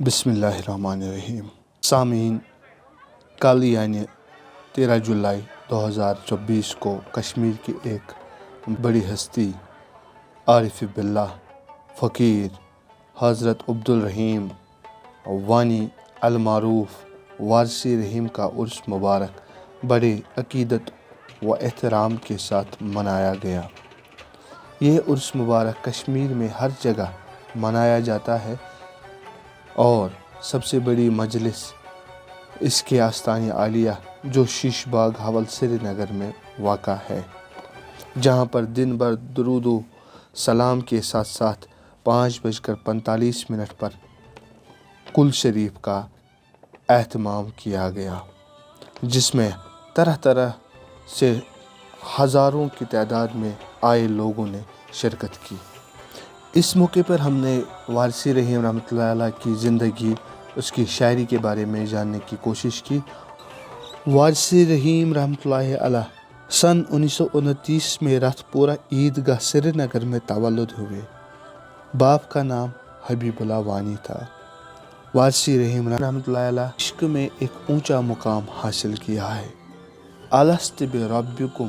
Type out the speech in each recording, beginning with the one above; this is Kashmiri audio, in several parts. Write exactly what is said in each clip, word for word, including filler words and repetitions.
بسم اللہ الرحمن الرحیم۔ سامعین، کل یعنی تیرہ جولائی دو ہزار چوبیس کو کشمیر کی ایک بڑی ہستی عارف باللہ فقیر حضرت عبدالرحیم وانی المعروف وارثی رحیم کا عرس مبارک بڑے عقیدت و احترام کے ساتھ منایا گیا۔ یہ عرس مبارک کشمیر میں ہر جگہ منایا جاتا ہے اور سب سے بڑی مجلس اس کے آستان عالیہ جو شیش باغ حول سری نگر میں واقع ہے، جہاں پر دن بھر درود و سلام کے ساتھ ساتھ پانچ بج کر پینتالیس منٹ پر کل شریف کا اہتمام کیا گیا، جس میں طرح طرح سے ہزاروں کی تعداد میں آئے لوگوں نے شرکت کی۔ اس موقع پر ہم نے وارثی رحیم رحمۃ اللہ علیہ کی زندگی، اس کی شاعری کے بارے میں جاننے کی کوشش کی۔ وارثی رحیم رحمۃ اللہ علیہ سن انیس سو انتیس میں رتھ پورہ عید گاہ سری نگر میں تولد ہوئے۔ باپ کا نام حبیب اللہ وانی تھا۔ وارثی رحیم رحمۃ اللہ علیہ عشق میں ایک اونچا مقام حاصل کیا ہے۔ الست بربکم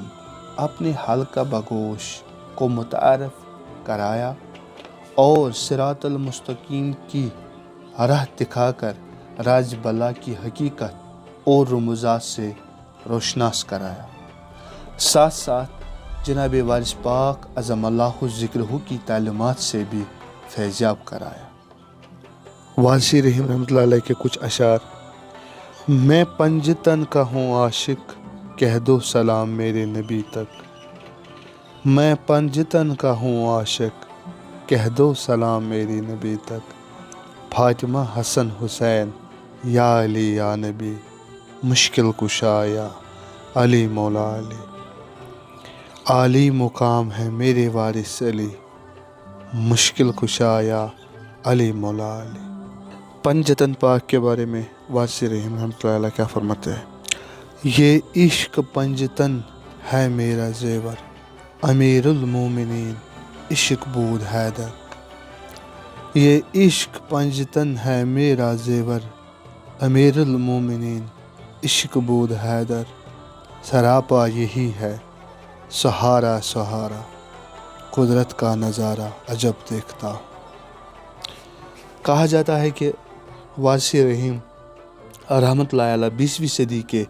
اپنے حلقہ بگوش کو متعارف کرایا اور صراط المستقیم کی راہ دکھا کر راز بلا کی حقیقت اور رموزات سے روشناس کرایا۔ ساتھ ساتھ جناب وارث پاک عظم اللہ ذکرہ کی تعلیمات سے بھی فیضیاب کرایا۔ وارثی رحیم رحمۃ اللہ علیہ کے کچھ اشعار: میں پنجتن کا ہوں عاشق، کہہ دو سلام میرے نبی تک۔ میں پنجتن کا ہوں عاشق، کہہ دو سلام میرے نبی تک۔ فاطمہ حسن حسین، یا علی یا نبی، مشکل کشا یا علی مولا علی۔ عالی مقام ہے میرے وارث علی، مشکل کشا یا علی مولا علی۔ پنجتن پاک کے بارے میں وارثی رحیم رحمۃ اللہ علیہ کیا فرماتے ہیں؟ یہ عشق پنجتن ہے میرا زیور، امیر المومنین عشق بود حیدر۔ یہ عشق پنجتن ہے میرا زیور، امیر المومنین عشق بود حیدر۔ سراپا یہی ہے سہارا سہارا، قدرت کا نظارہ عجب دیکھتا ہوں۔ کہا جاتا ہے کہ وارثی رحیم رحمۃ اللہ علیہ بیسویں صدی کے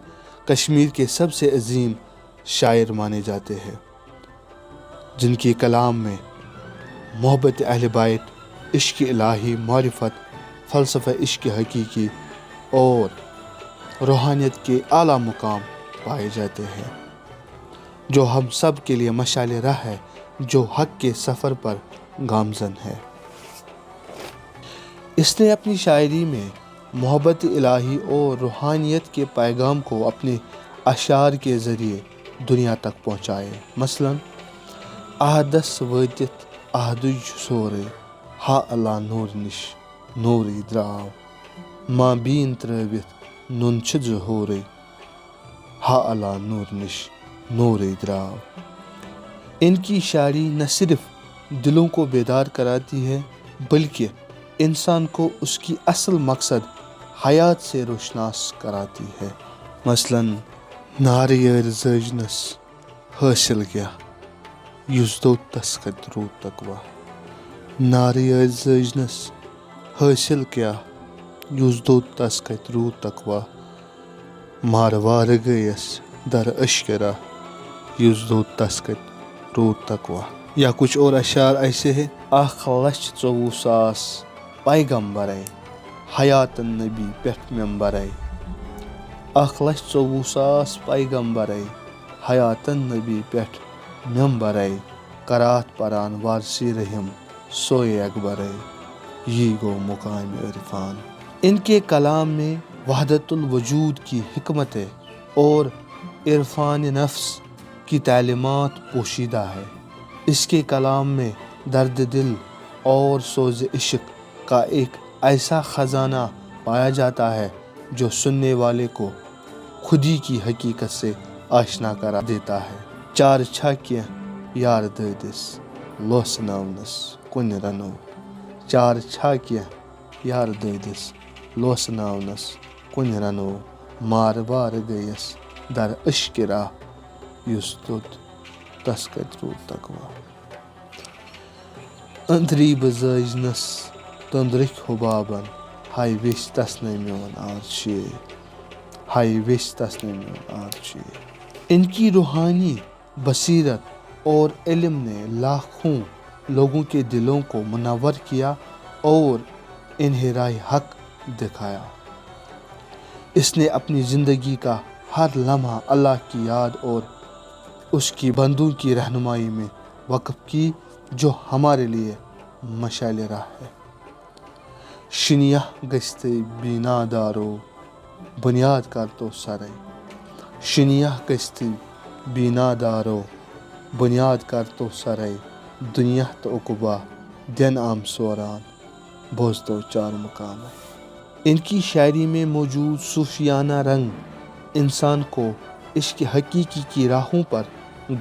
کشمیر کے سب سے عظیم شاعر مانے جاتے ہیں، جن کے کلام میں محبت اہل بیت، عشق الہی، معرفت، فلسفہ عشق حقیقی اور روحانیت کے اعلیٰ مقام پائے جاتے ہیں، جو ہم سب کے لیے مشعل راہ ہے، جو حق کے سفر پر گامزن ہے۔ اس نے اپنی شاعری میں محبت الہی اور روحانیت کے پیغام کو اپنے اشعار کے ذریعے دنیا تک پہنچائے۔ مثلاً، عہدس وٲتِتھ عہدٕے چھُ سورُے، ہا اللہ نوٗر نِش نوٗرٕے درٛاو، ما بیٖن ترٛٲوِتھ نُن چھُ زٕ ہورُے، ہا اللہ نوٗر نِش نوٗرٕے درٛاو۔ ان کی شاعری نہ صرف دلوں کو بیدار کراتی ہے، بلکہ انسان کو اس کی اصل مقصد حیات سے روشناس کراتی ہے۔ مثلاً، نارٕ یٲرۍ زٲجنَس حٲصِل کیٛاہ، یُس دوٚد تَس کَتہِ روٗد تقوا۔ نارٕ یٲرۍ زٲجنَس حٲصِل کیٛاہ، یُس دوٚد تَس کَتہِ روٗد تقوا۔ مارٕ وارٕ گٔیَس در اشکرا، یُس دوٚد تَس کَتہِ روٗد تقوا۔ یا کچھ اور اشعار ایسے ہے۔ اکھ لچھ ژوٚوُہ ساس پیغمبرے، حیاتن نبی پٮ۪ٹھ ممبرے۔ اکھ لچھ ژوٚوُہ ساس پیغمبرے، حیاتن نبی پٮ۪ٹھ ممبرے۔ قرات پران وارثی رحم سوئے اکبرے، یی گوٚو مقام عرفان۔ ان کے کلام میں وحدت الوجود کی حکمتیں اور عرفان نفس کی تعلیمات پوشیدہ ہے۔ اس کے کلام میں درد دل اور سوز عشق کا ایک ایسا خزانہ پایا جاتا ہے جو سننے والے کو خودی کی حقیقت سے آشنا کرا دیتا ہے۔ چار چھا کینٛہہ یار دٲدِس لوسہٕ ناونس کُنہِ رنو۔ چار چھا کینٛہہ یار دٲدِس لوسناونس کُنہِ رنو مارٕ وارٕ گٔیس در اشکرا، یُس توٚت تس کتہِ روٗد تقوا۔ أنٛدری بہٕ زٲجنس تٔنٛدرٕکۍ حُبابن، ہاے ویٚچھ تس نے میون آر شیر، ہاے ویٚچھ تس نے میون آر شیر۔ ان کی روحانی بصیرت اور علم نے لاکھوں لوگوں کے دلوں کو منور کیا اور انہیں راہ حق دکھایا۔ اس نے اپنی زندگی کا ہر لمحہ اللہ کی یاد اور اس کی بندوں کی رہنمائی میں وقف کی، جو ہمارے لیے مشعل راہ ہے۔ شنیہ گشت بینا دارو بنیاد کر تو سرے۔ شنیہ گشت بینا دارو بنیاد کر تو سرے۔ دنیا تو عقبا دین عام سوران بوز تو چار مقام ہے۔ ان کی شاعری میں موجود صوفیانہ رنگ انسان کو عشق حقیقی کی راہوں پر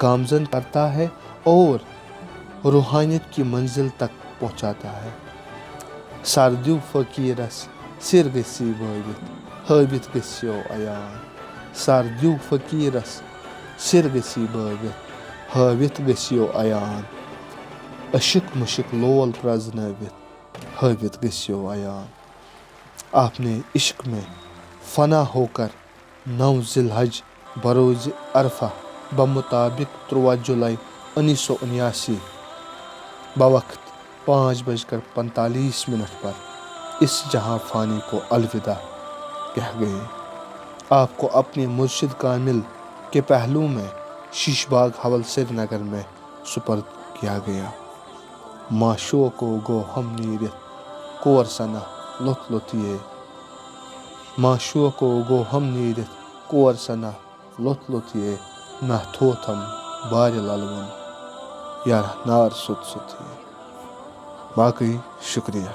گامزن کرتا ہے اور روحانیت کی منزل تک پہنچاتا ہے۔ سردیو فقیرس سر گسی بٲوِتھ، ہٲوِتھ گٔژھِو عیان۔ سردیو فقیرس سر گسی بٲوِتھ، ہٲوِتھ گٔژھِو عیان۔ عشق مشق لول پرزنٲوِتھ، ہٲوِتھ گٔژھِو عیان۔ آپ نے عشق میں فنا ہو کر نو ذی الحج بروز عرفہ بمطابق ترواہ جولائی انیس سو انیاسی بوقت پانچ بج کر پینتالیس منٹ پر اس جہاں فانی کو الوداع کہہ گئے۔ آپ کو اپنے مرشد کامل کے پہلو میں شیش باغ حول سری نگر میں سپرد کیا گیا۔ معشوقو گو ہم نیرتھ کور سنا لوٚت لوٚت یے۔ معشوقو گو ہم نیرتھ کور سنا لوٚت لوٚت یے۔ نہ تھوتھم بارِ للوُن یارہ نار سوٚت سوٚت یے۔ باقٕے شُکریہ۔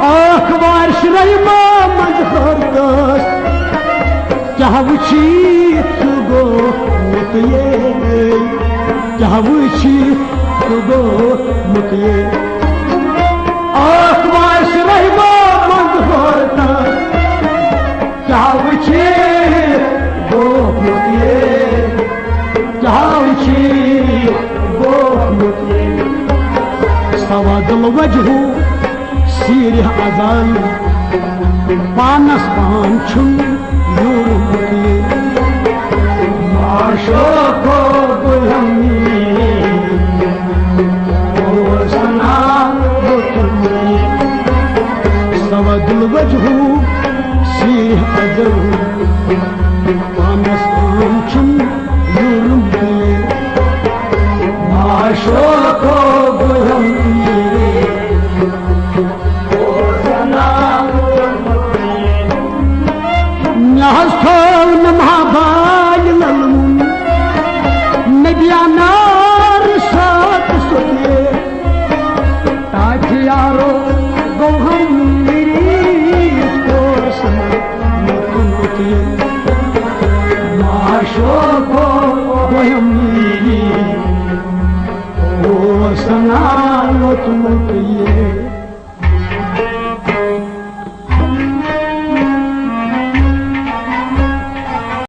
آخ وارش رحمہ منٛز ہر کٲنٛسہِ، کیٛاہ وٕچھی سُہ گوٚمُت یے، کیٛاہ وٕچھی سُہ گوٚمُت یے۔ آخ وارش رحمہ منٛز ہر کٲنٛسہِ، کیٛاہ وٕچھی گوٚمُت یے، کیٛاہ وٕچھی گوٚمُت یے۔ سواد الوجہ سیرِ ازل، پانس پان چھُنہٕ یورمُت یے۔ معشوقو بہم سواد الوجہ سیرِ ازل، پانس پان چھُنہٕ یورمُت یے۔ معشوقو بہم مےٚ حظ تھوو نہٕ مہابالہِ للوُن، نبیانہ رسالت سوٚت یے۔ تاکہِ یارو گوٚو ہم میٖرِتھ کورس مےٚ تُلمُت یے۔ معشوقو گوٚو ہم میٖرِتھ کورس نا لوٚتمُت یے۔